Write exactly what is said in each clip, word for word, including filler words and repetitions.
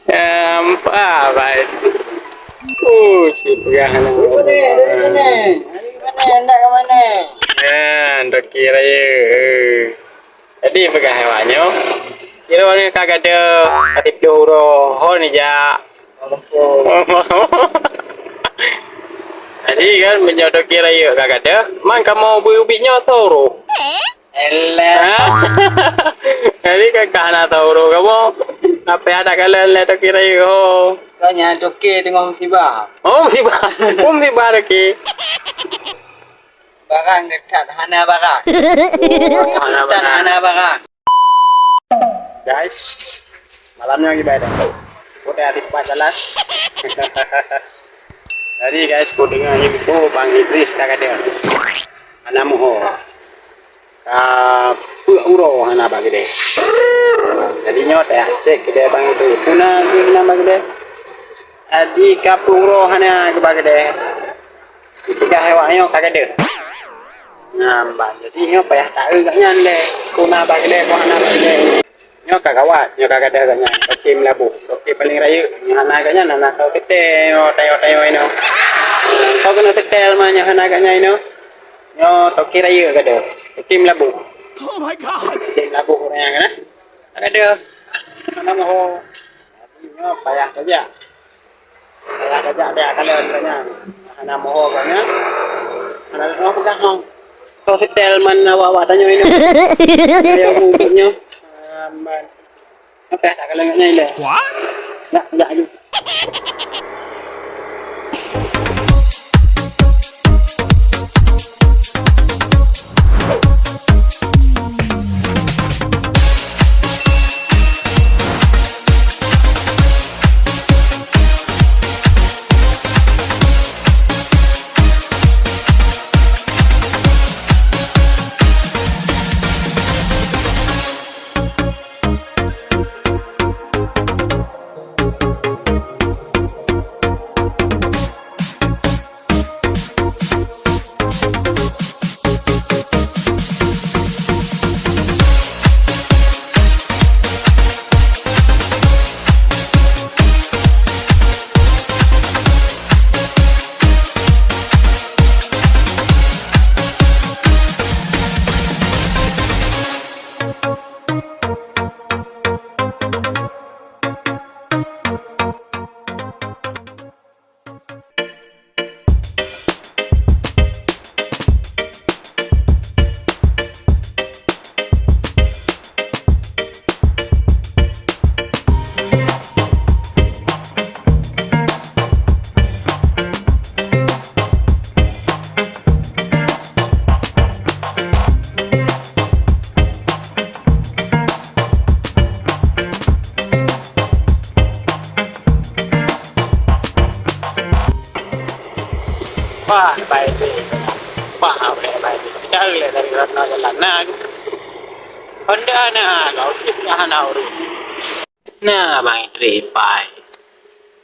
Nampak, Bai. Uh, si peugah aneuk. Dari mana? Dari mana? Hendak ke mana? Nah, toke rayeuk. Jadi peugah awak nyoe, kira ureueng ka gadôh, ka siplôh uroe, ho neujak. Jadi kan, meunyoe toke rayeuk ka gadôh, man kamoe ubit-ubit nyoe soe uroe? Elah. Ha? Jadi kan ka hana soe uroe kamoe, na payah takalon lé toke rayeuk ho. Kan nyan toke teungoh musibah. Oh, musibah. Oh, musibah toke. Barang geutat hana barang. Oh, hana barang. Hana barang. Guys, malam nyoe gimana? Udah di tempat jalan. Jadi guys, ku dengar info Bang Idris ka gadôh. Hana muho. Ka peuet uroe hana bak keudè. Jadi nyoe tacek keudè Bang Idris. Puna keu hana bak keudè. Jadi ka peuet uroe hana bak keudè. Dipeugah awak nyoe ka gadôh. Nah, ban jadi nyoe payah taeu gobnyan lé. Ku na bak keudè, ku hana bak keudè. Nyoe ka gawat, nyoe ka gadôh gobnyan. Toke meulaboh, toke paleng rayeuk. Nyoe hana gobnyan, hana soe seutôt nyoe, tanyoe-tanyoe inoe. Soe keuneuk seutôt ma nyoe hana gobnyan inoe. Nyoe toke rayeuk gadôh. Toke meulaboh. Oh my God. Toke meulaboh ureueng nyan kan, eh? Gadôh. Hana muho. Nyoe payah saja. Payah saja, payah kalon gobnyan. Hana muho gobnyan. Hana muho peugah hong. Kau seutôt man awak-awak tanyoe inoe. Ayo, nyoe. Amban. Oke, tak kena nak nilai. What? Ya, ya, ayo. Wah, baik deh. Wah, baik, baik deh. Jauh lah dari Ratna Jalan. Nah, Honda nah, kau sih hana urus. Nah, Bang Idris, Ipai.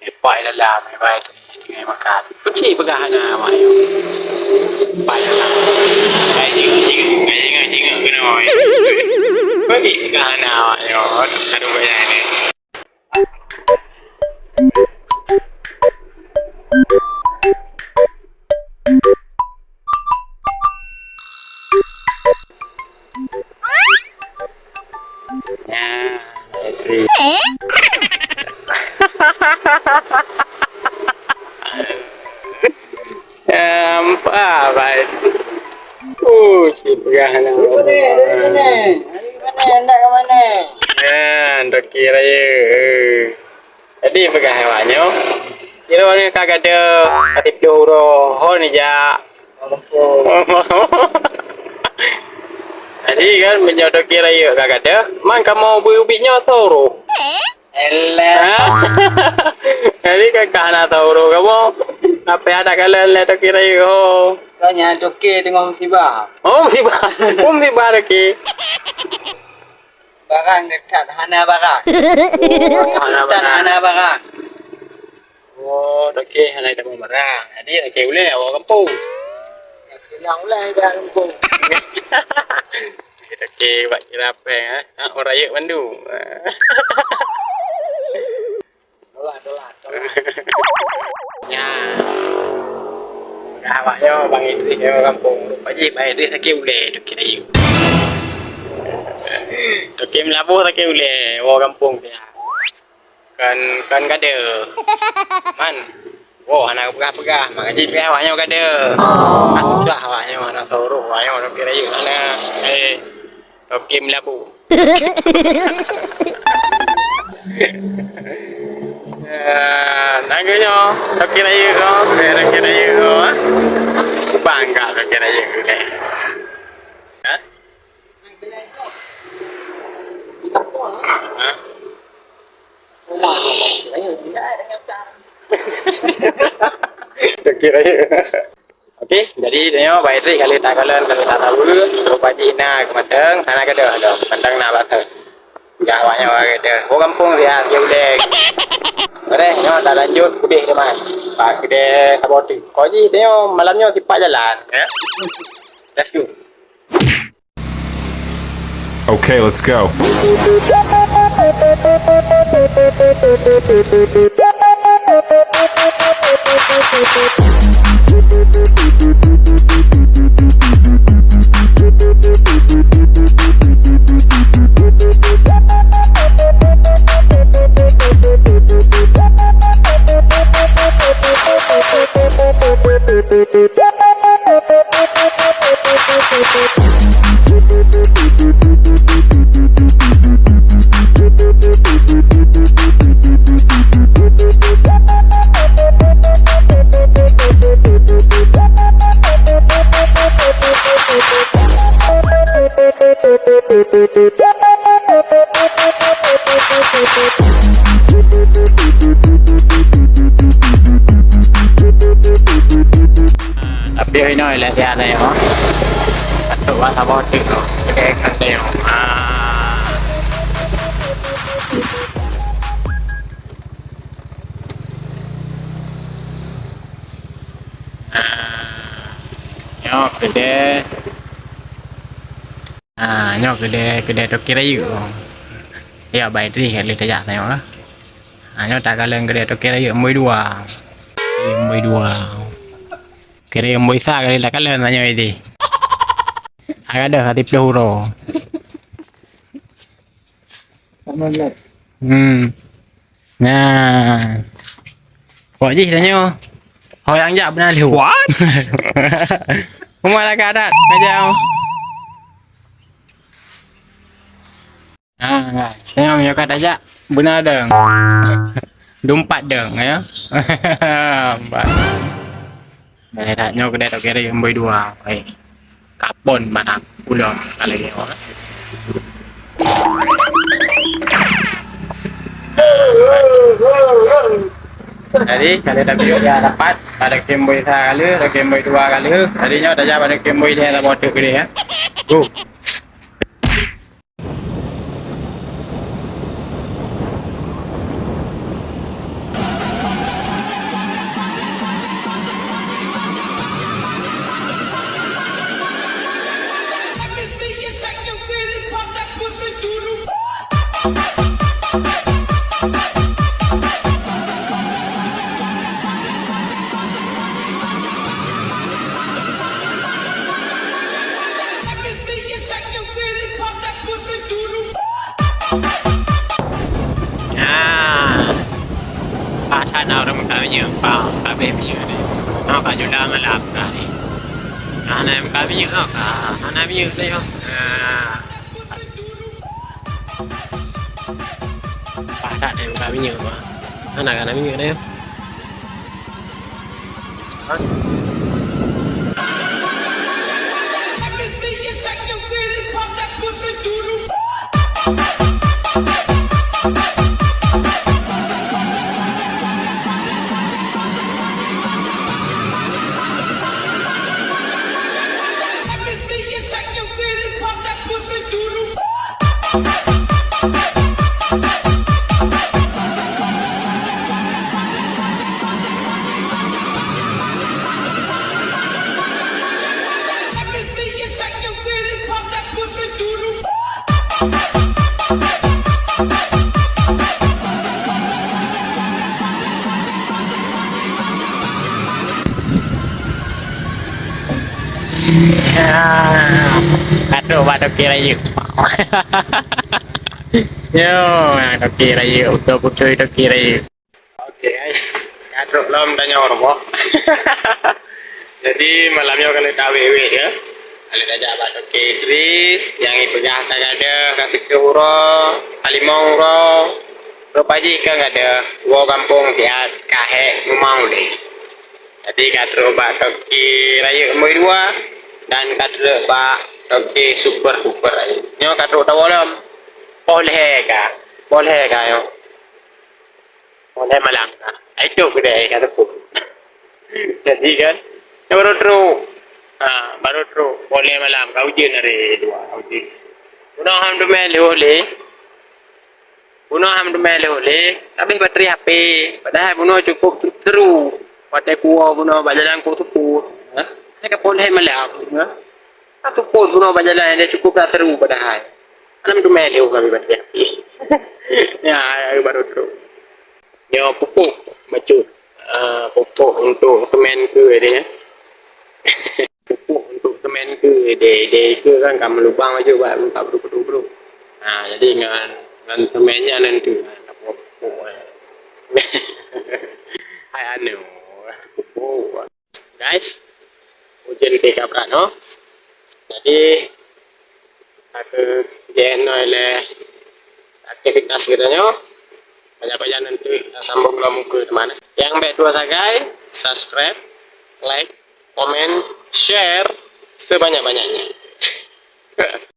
Ipai dalam, Ipai tinggai makan. Kuci peugah hana awak nyoe. Ipai dalam. Ai jinguk, jinguk, ai jinguk, jinguk kena awak nyoe. Bagi peugah hana awak nyoe. Aduh, aduh, banyak ni. Nah, Idris. Nampak, Bai. Uh, si peugah aneuk. Dari mana? Dari mana? Dari mana? Hendak ke mana? Nah, toke rayeuk. Jadi peugah awak nyoe, kira ureueng ka gadôh, ka siplôh uroe, ho neujak. Jadi kan, meunyoe toke rayeuk ka gadôh, man kamoe ubit-ubit nyoe soe uroe? Elah. Ha? Jadi kan ka hana soe uroe kamoe. Tapi ada kalon lé toke rayeuk ho. Kan nyan toke teungoh musibah. Oh, musibah. Oh, musibah toke. Barang geutat hana barang. Oh, hana barang. Hana barang. Oh, toke hana teumé barang. Jadi toke ulèe awak gampông. Bilang ulèe dah gampông. Oke, bak kira prank, eh. Ha, orang rayeuk bandum. Tolak, tolak, tolak. Nya. Dah awaknyoe Bang Idris, eh, kampung. Rupa jih Bang Idris sakét ulèe, toke rayeuk. Toke Meulaboh sakét ulèe, woe kampung siat. Kon, kon gadoh. Man. Woe, hana peugah-peugah. Maka jih peugah awaknyoe gadoh. Ah, susah awaknyoe, hana teuroh awaknyoe, toke rayeuk hana. Eh, toke Meulaboh. Eh, nanggroe nyoe, toke rayeuk ko, eh, toke rayeuk ko, ah. Bangga toke rayeuk ko, eh. Hah? Hah? Oke, jadi tanyoe Bang Idris ka lheueh takalon, ka lheueh tasaweue, rupa jih na keumantöng, hana gadoh, adoh, mantong na bak thon. Ka awaknyoe gadoh. Woe kampung siat, siat ulèe. Bareh, nyoe talanjut udeh teuma. Bak keudè saboh teuk. Ko jih tanyoe malam nyoe sipak jalan, ya. Let's go. Okay, let's go. Tapi inoe lé siat nyoe. Atau bak saboh teuk nyoe. Oke, kan nyoe. Ah. Ah. Nyoe keudè. Ah, nyoe keudè, keudè toke rayeuk. Ya, Bang Idris, ka lheueh tajak tanyoe lah. Ah, nyoe takalon keudè toke rayeuk nomboi dua. Nomboi dua. Keudè nomboi sa ka lheueh takalon tanyoe Idris. Agak dah hati peue uroe. Hmm. Nah. Kok jih tanyoe. Ho nyang jak beuna lheueh. What? Uma lagak that, ngajak. Ah, guys, tanyoe meunyoe ka tajak, beuna dong. Dumpat dong, ya. Empat. Boleh tak? Nyoe keudè toke rayeuk nomboi dua. Hai. Kapon mana pulang kali ni orang. Jadi, kalau dah biar dia dapat, pada kemboi sa kali, pada kemboi dua kali. Jadi, nyoe tajak pada kemboi dia dah bodoh gede, ya. Go. Ah. Pat that na ureueng meukat minyeuk, pat meukat beh minyeuk ni. Nyoe ka jula malam ka ni. Hana meukat minyeuk nyoe ka, hana minyeuk teuh nyoe. Ah. Pat that meukat minyeuk bah. Hana ka na minyeuk teuh nyoe. Ah, ka trok bak toke rayeuk. Yo, toke rayeuk, beutôi-beutôi toke rayeuk. Oke, guys, ka trok lom tanyoe rumoh. Jadi malam nyoe ka lheueh tawét-wét ya. Ka lheueh tajak bak toke Idris, nyang ipeugah ka gadôh, ka siplôh uroe, ka limong uroe. Rupa jih ka gadôh, woe gampông siat, ka hék mumang ulèe. Jadi ka trok bak toke rayeuk nomor dua dan ka trok bak toke super-super rayeuk. Nyoe ka trok tawoe lom. Poh lhèe ka, poh lhèe ka nyoe. Poh lhèe malam ka. Ai trok keudè ka teupeu. Jadi kan, nyoe baru trok. Ha, baru trok. Poh lhèe malam ka ujeuen hari dua, ka ujeuen. Bunoe alhamdulillah lheueh ulèe. Bunoe alhamdulillah lheueh ulèe, habéh bateri H P. Padahai bunoe cukup seru. Watèe kuwoe bunoe bak jalan ku seupôt. Ha? Nyoe ka poh lhèe malam. Ha? Ka seupôt bunoe bak jalan, dia cukup dah seru padahai. Alhamdulillah lheueh ka habéh bateri H P. Ya, baru trok. Nyoe pupuk bacut. Ah, pupuk untuk semen keu dia. Pupuk untuk semen keu dia. Dia keu kan ka meulubang bacut bak, bak bru-bru-bru. Ha, jadi ngon, ngon semen nyan nanti. Ha, ka pupuk, eh. Hai anu, pupuk. Guys, ujeuen teuh ka brat nyoe. Jadi, ka keuh jeuet nyoe lé aktivitas geutanyoe. Banyak-banyak nanti tasambong lom keu teuma. Nyang bèk tuwoe sagai, subscribe, like, komen, share sebanyak-banyaknya.